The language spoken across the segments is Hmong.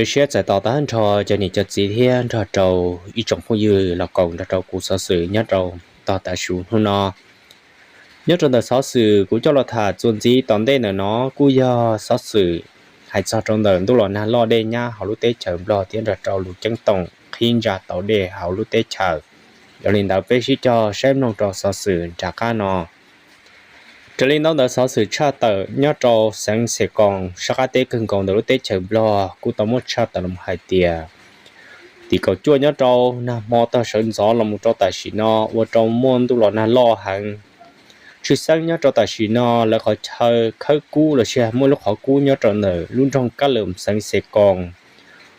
Zoo siab txais tos tag nrho cov niam cov txiv thiab nrog rau ib tsoom phooj ywg los koom nrog rau kuv xov xwm nyob rau tog tav su hnub no. Nyob rau ntawm xov xwm kuv coj los tham txuas ntxiv tom ntej ntawm no kuj yog xov xwm hais txog rau ntawm ntuj los nag loj dej nyab hauv lub teb chaws Nplog thiab nrog rau lus ceeb toom qhib ntsa tauv dej hauv lub teb chaws. Yog li ntawd peb sib cog saib mloog rau xov xwm nram qab no. Raws li ntau ntawv xov xwm tshaj tawm nyob rau xeev Xes Koos sab qab teb kawg nkaus ntawm lub teb chaws Nplog kuj tau muab tshaj tawm los hais tias tim kaum cuaj nyob rau nag hmo tog sawv ntxov los mus rau tam sim no ua rau muaj ntuj los nag loj heev. Tshwj xeeb nyob rau tam sim no lawv qhov chaw khawb kub los sis muaj lub qhov kub nyob rau ntawm lub nroog Kab Lwm xeev Xes Koos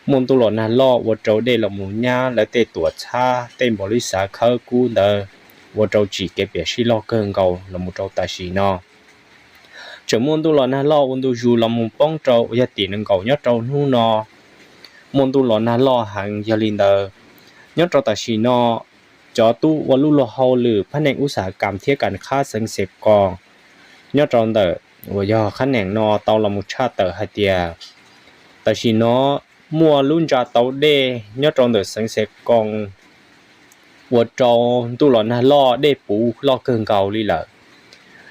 muaj ntuj los nag loj ua rau dej los mus nyab lawv tej tuam txhab tej npaum li xav khawb kub ntawd ua rau tsim kev piam sij loj kawg nkaus los mus rau tam sim no. Tseem muaj ntuj los nag loj ua ntu zus los mus poob rau uas yog tim nees nkaum nyob rau hnub no muaj ntuj los nag loj heev. Yog li ntawd nyob rau tam sim no cov tub ua lub luag hauj lwm phab neeg ub xav kam thiab kam qhab xeev Xes Koos nyob rau ntawm uas yog qhab nees no tau los mus tshaj tawm hais tias tam sim no muaj lub ntsa tauv dej nyob rau ntawm xeev Xes Koos ua rau ntuj los nag loj dej puv loj kawg nkaus li lawm.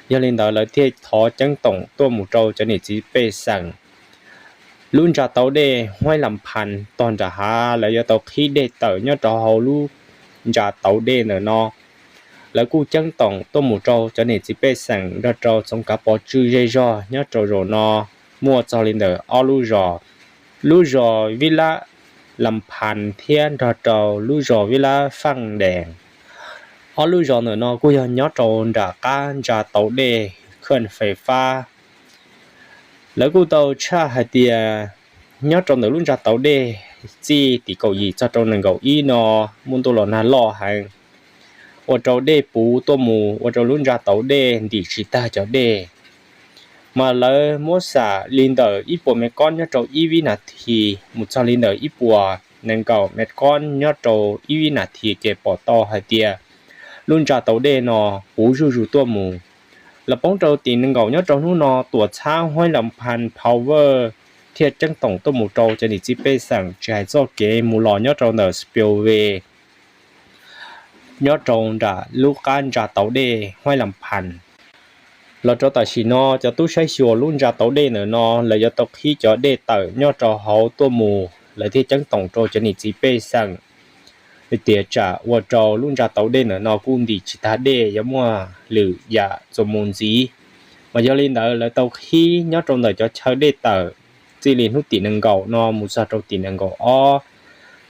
Yog li ntawd lawv thiaj thov ceeb toom tuaj mus rau cov niam txiv pej xeem lub ntsa tauv dej Huaib Lam Phas tog nram hav lawv yuav tau qhib dej tawm nyob rau hauv lub ntsa tauv dej ntawm no. Lawv kuj ceeb toom tuaj mus rau cov niam txiv pej xeem nrog rau txoov kav pov tswj zej zog nyob rau zaum no muaj txog li ntawm ob lub zos, lub zos Vib Lab Lam Phas thiab nrog rau lub zos Vib Lab Faj Dees. Ob lub zos ntawm no kuj yog nyob rau nram qab ntsa tauv dej khwj fais fab. Lawv kuj tau tshaj hais tias nyob rau ntawm lub ntsa tauv dej txij tim kaum yim txog rau nees nkaum ib no muaj ntuj los nag loj heev, ua rau dej puv tuaj mus ua rau lub ntsa tauv dej ntim tsis tag cov dej. Mas lawv muab xam li ntawm ib puas mev kob nyob rau ib vib nas this mus txog li ntawm ib puas nees nkaum mev kob nyob rau ib vib nas this ces pom tau hais tias lub ntsa tauv dej no puv zuj zus tuaj mus. Los poob rau tim nees nkaum nyob rau hnub no tuam txhab Huaib Lam Phas Power thiaj ceeb toom tuaj mus rau cov niam txiv pej xeem tsis hais txoj kev mus los nyob rau ntawm spillway nyob rau nram lub qab ntsa tauv dej Huaib Lam Phas. Los rau tam sim no cov tub saib xyuas lub ntsa tauv dej ntawm no lawv yuav tau qhib cov dej tawm nyob rau hauv tuaj mus, lawv thiaj ceeb toom rau cov niam txiv pej xeem hais tias tsam ua rau lub ntsa tauv dej ntawm no kuj ntim tsis tag dej yuav muaj lwm yam txuas mus ntxiv. Mas yog li ntawd lawv tau qhib nyob rau ntawm cov chaw dej tawm txij li hnub tim nees nkaum no mus txog rau tim nees nkaum ob.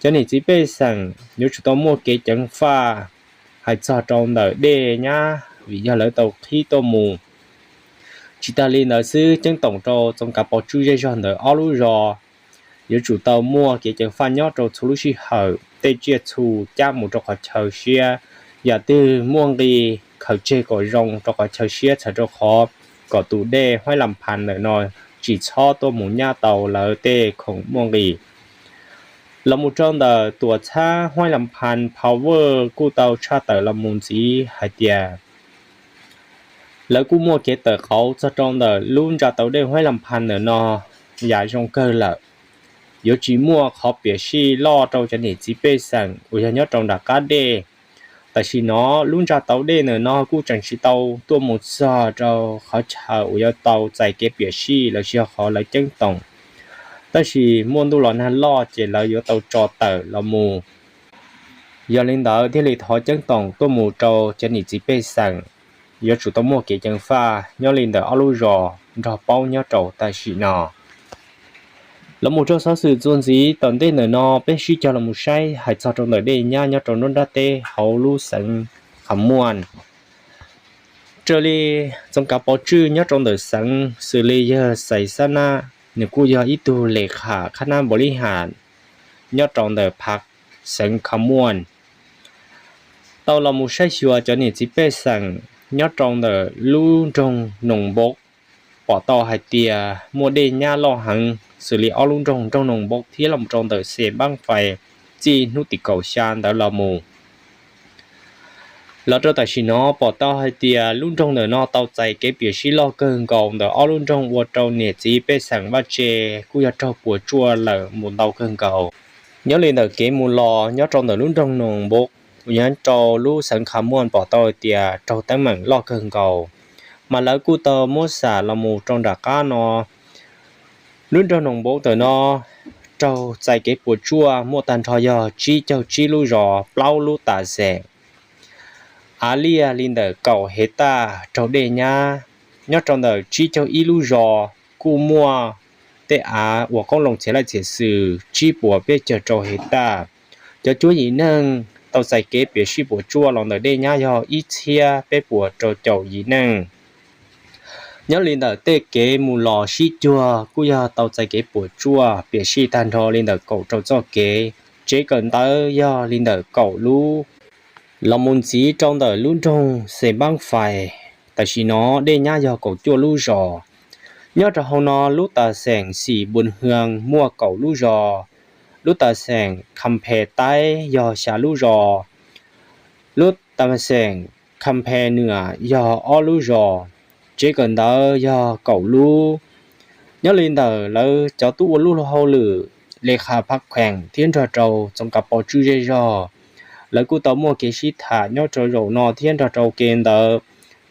Cov niam txiv pej xeem yuav tsum tau muaj kev ceev faj hais txog rau ntawm dej nyab vim yog lawv tau qhib tuaj mus. Tsis tas li ntawd xwb, ceeb toom rau txoov kav pov tswj zej zog ntawm ob lub zos yuav tsum tau muaj kev ceev faj nyob rau txhua lub sij hawm, tej tsiaj txhu cab mus rau qhov chaw siab, yam twg muaj nqis khaws tseg kom zoo rau qhov chaw siab txhawm rau qhov kom tus dej Huaib Lam Phas ntawm no tsis txhob tuaj mus nyab tau lawv tej khoom muaj nqis. Los mus rau ntawm tuam txhab Huaib Lam Phas Power kuj tau tshaj tawm los mus ntxiv hais tias lawv kuj muaj kev tawm qauv txog rau ntawm lub ntsa tauv dej Huaib Lam Phas ntawm no yam zoo kawg lawm, yuav tsis muaj qhov piam sij loj rau cov niam txiv pej xeem uas yog nyob rau nram qab dej. Tam sim no lub ntsa tauv dej ntawm no kuj tseem tsis tau tuaj mus txog rau qhov chaw uas yuav tau txais kev piam sij los sis yog qhov lawv ceeb toom. Tab sis muaj ntuj los nag loj ces lawv yuav tau tso tawm los mus. Yog li ntawd thiaj li thov ceeb toom tuaj mus rau cov niam txiv pej xeem yuav tsum tau muaj kev ceev faj nyob li ntawm ob lub zos nrog paub nyob rau tam sim no. Los mus rau xov xwm txuas ntxiv tom ntej ntawm no peb sib cog los mus saib hais txog rau ntawm dej nyab nyob rau nruab nrab teb hauv lub xeev Kham Muam. Raws li txoov kav pov tswj nyob rau ntawm xeev xws li yawg Xais Xab Nab, nws kuj yog ib tug les kham khab nab npaum li has nyob rau ntawm phav xeev Kham Muam tau los mus saib xyuas cov niam txiv pej xeem nyob rau ntawm lub nroog Noos Npauv, pom tau hais tias muaj dej nyab loj heev xws li ob lub nroog, nroog Noos Npauv thiab los rau ntawm Xes Npab Fais txij hnub tim kaum xya ntawd los mus. Los rau tam sim no pom tau hais tias lub nroog ntawm no tau txais kev piam sij loj kawg nkaus ntawm ob lub nroog ua rau niam txiv pej xeem vaj tse kuj yog raug puas tsuaj lawm mus ntau kawg nkaus. Nyob li ntawm kev mus los nyob rau ntawm lub nroog Noos Npauv, nyob rau lub xeev Kha Muaj pom tau hais tias raug teeb meem loj kawg nkaus, mas lawv kuj tau muab xam los mus rau nram qab no. Lub nroog Noos Npauv ntawm no raug txais kev puas tsuaj muaj tag nrho yog tsib caug tsib lub zos, plaub lub tas xeem. Av liaj li ntawm kaum hev taj raug dej nyab. Nyob rau ntawm tsib caug ib lub zos kuj muaj tej av uas qoob loo txhiam laij txhiam xwm tsib puas peb caug rau hev taj. Cov cuab yim neej tau txais kev piam sij puas tsuaj los ntawm dej nyab yog ib txhiab peb puas rau caum yim neej. Nyob li ntawm tej kev mus los sib cuag kuj yog tau txais kev puas tsuaj piam sij tag nrho li ntawm kaum rau txoj kev, tsev kawm ntawv yog li ntawm kaum lub. Los mus ntxiv rau ntawm lub nroog Xeem Npaab Fais, tam sim no dej nyab yog kaum cuaj lub zos. Nyob rau hauv no lub tas xeem Xim Npun Hwm muaj kaum lub zos, lub tas xeem Kham Phe Taib yog xya lub zos, lub tas xeem Kham Phe Nwam yog ob lub zos, tsev kawm ntawv yog kaum lub. Nyob li ntawm lawv cov tub ua lub hauj lwm le kha phab kheem thiab nrog rau txoov kav pov tswj zej zog, lawv kuj tau muaj kev sib tham nyob rau zaum no thiab nrog rau ke ntawd,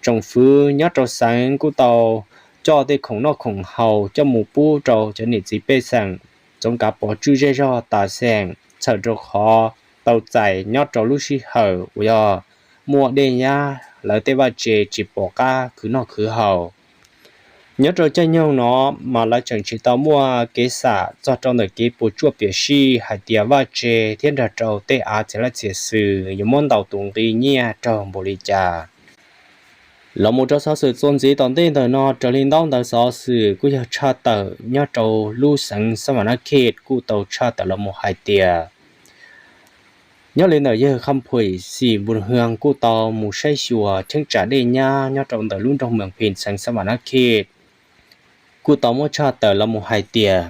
tsoom fwv nyob rau xeev kuj tau coj tej khoom noj khoom haus coj mus pub rau cov niam txiv pej xeem txoov kav pov tswj zej zog tas xeem txhawm rau qhov tau txais nyob rau lub sij hawm uas yog muaj dej nyab lawv tej vaj tse tsis pom qab khwv noj khwv haus. Nyob rau caij nyoog no mas lawv tseem tsis tau muaj kev xam txog rau ntawm kev puas tsuaj piam sij hais tias vaj tse thiab nrog rau tej av txhiam laij txhiam xwm yuav muab ntaus tus nqi nyiaj raug npaum li cas. Los mus rau xov xwm txuas ntxiv tom ntej ntawm no raws li ntaub ntawv xov xwm kuj yog tshaj tawm nyob rau lub xeev Xab Vam Nab Khej kuj tau tshaj tawm los mus hais tias nyob li ntawm yawg Kham Phuim Xim Npun Hwm kuj tau mus saib xyuas cheeb tsam dej nyab nyob rau ntawm lub nroog Mees Phis xeev Xab Vam Nab Khej, kuj tau muab tshaj tawm los mus hais tias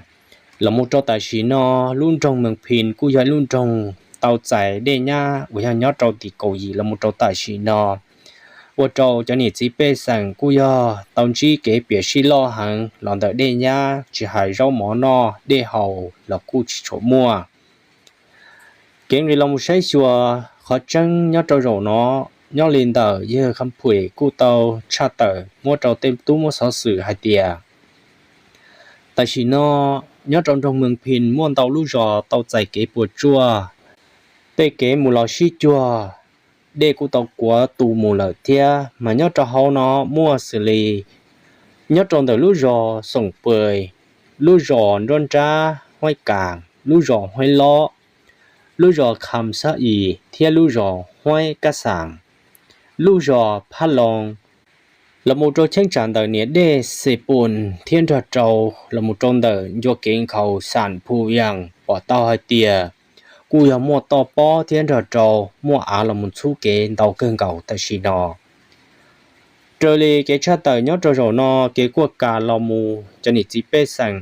los mus rau tam sim no lub nroog Mees Phis kuj yog lub nroog tau txais dej nyab uas yog nyob rau tim kaum yim los mus rau tam sim no, ua rau cov niam txiv pej xeem kuj yog tau ntsib kev piam sij loj heev los ntawm dej nyab tsis hais zaub mov noj dej haus los kuj tsis tshua muaj. Kev nqis los mus saib xyuas qhov tseeb nyob rau zaum no, nyob li ntawm yawg Kham Phuim kuj tau tshaj tawm muab rau tej tub muab xov xwm hais tias tam sim no nyob rau nroog Mees Phis muaj ntau lub zos tau txais kev puas tsuaj, tej kev mus los sib cuag, dej kuj tau kuav tu mus lawm thiab. Mas nyob rau hauv no muaj xws li nyob rau ntawm lub zos Xoom Pes, lub zos Nruab Nrab Huaib Kam, lub zos Huaib Lob, lub zos Kham Xab Is thiab lub zos Huaib Kab Xam, lub zos Phab Loo, los mus rau cheeb tsam ntawm niam dej Xes Pus thiab nrog rau los mus rau ntawm ncua kev nkhaus Xam Phu Yees pom tau hais tias kuj yog muaj toj pob thiab nrog rau muaj av los mus txhub kev ntau kawg nkaus tam sim no. Raws li kev tshaj tawm nyob rau zaum no, kev kuaj kam los mus cov niam txiv pej xeem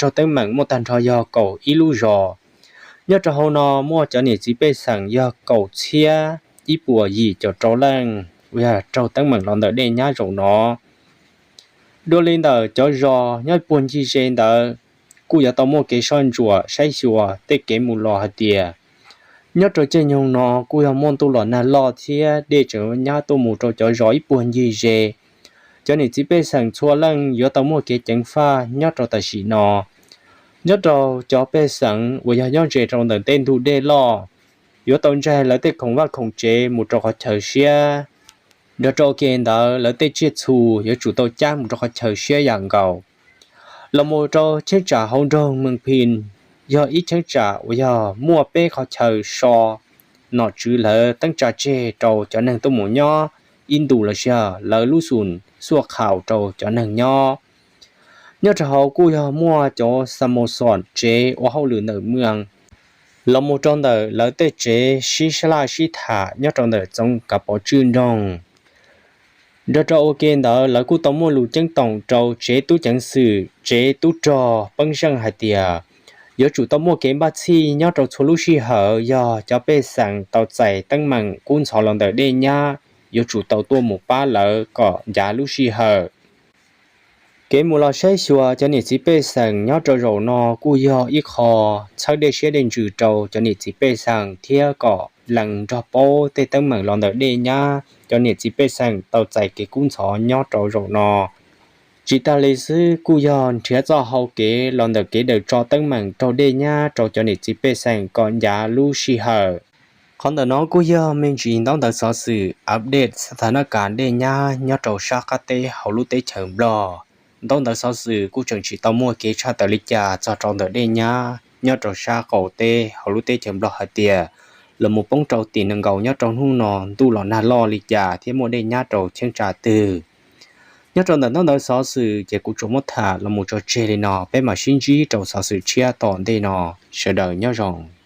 raug teeb meem muaj tag nrho yog kaum ib lub zos. Nyob rau hauv no muaj cov niam txiv pej xeem yog kaum txhiab ib puas yim caum rau leej uas yog raug teeb meem los ntawm dej nyab zaum no. Dua li ntawm cov zos nyob puag ncig ze ntawd kuj yuav tau muaj kev soj ntsuam saib xyuas tej kev mus los hais tias nyob rau caij nyoog no kuj yog muaj ntuj los nag loj thiab dej tseem nyab tuaj mus rau cov zos ib puag ncig ze. Cov niam txiv pej xeem txhua leej yuav tau muaj kev ceev faj nyob rau tam sim no. Nyob rau cov pej xeem uas yog nyob ze rau ntawm tej ntug dej loj, yuav tau ntsaig lawv tej khoom vaj khoom tsev mus rau qhov chaw siab. Nrog rau ke ntawd lawv tej tsiaj txhu yuav tsum tau cab mus rau qhov chaw siab yam nkaus. Los mus rau cheeb tsam hauv nroog Mees Phis yog ib cheeb tsam uas yog muaj peb qhov chaw so nom tswv lawv teeb tsa tseg rau cov neeg tuaj mus nyob ib ntus los sis lawv lub xum xuaj khaus rau cov neeg nyob. Nyob rau hauv kuj yog muaj cov xa mus xom tsev ua hauj lwm ntawm mws, los mus rau ntawm lawv tej tsev sib sab laj sib tham nyob rau ntawm txoov kav pov tswj nroog. Nrog rau ua ke ntawd lawv kuj tau muaj lus ceeb toom rau tsev tub ceev xwm tsev tub rog peeb zeej hais tias yuav tsum tau muaj kev npaj txhij nyob rau txhua lub sij hawm yog cov pej xeem tau txais teeb meem kub ntxhov los ntawm dej nyab, yuav tsum tau tuaj mus pab lawv kom ncav lub sij hawm. Kev mus los saib xyuas cov niam txiv pej xeem nyob rau zaum no kuj yog ib qho txhawb dej siab dej ntsws rau cov niam txiv pej xeem thiab kom lees nrog paub tej teeb meem los ntawm dej nyab cov niam txiv pej xeem tau txais kev kub ntxhov nyob rau zaum no. Tsis tas li xwb kuj yog nrhiav txoj hau kev los ntawm kev daws tso teeb meem raug dej nyab rau cov niam txiv pej xeem kom ncav lub sij hawm. Qhov ntawm no kuj yog me ntsis ntaub ntawv xov xwm update xab thas nab kas dej nyab nyob rau sab qab teb hauv lub teb chaws Nplog. Ntaub ntawv xov xwm kuj tseem tsis tau muaj kev tshaj tawm li cas txog rau ntawm dej nyab nyob rau sab qaum teb hauv lub teb chaws Nplog hais tias los mus poob rau tim nees nkaum nyob rau hnub no ntuj los nag loj li cas thiab muaj dej nyab rau cheeb tsam twg. Nyob rau ntawm ntaub ntawv xov xwm ces kuv tsuas muab tham los mus tso tseg li no, peb mam sib ntsib rau xov xwm tshiab tom ntej no. Sawv daws nyob zoo.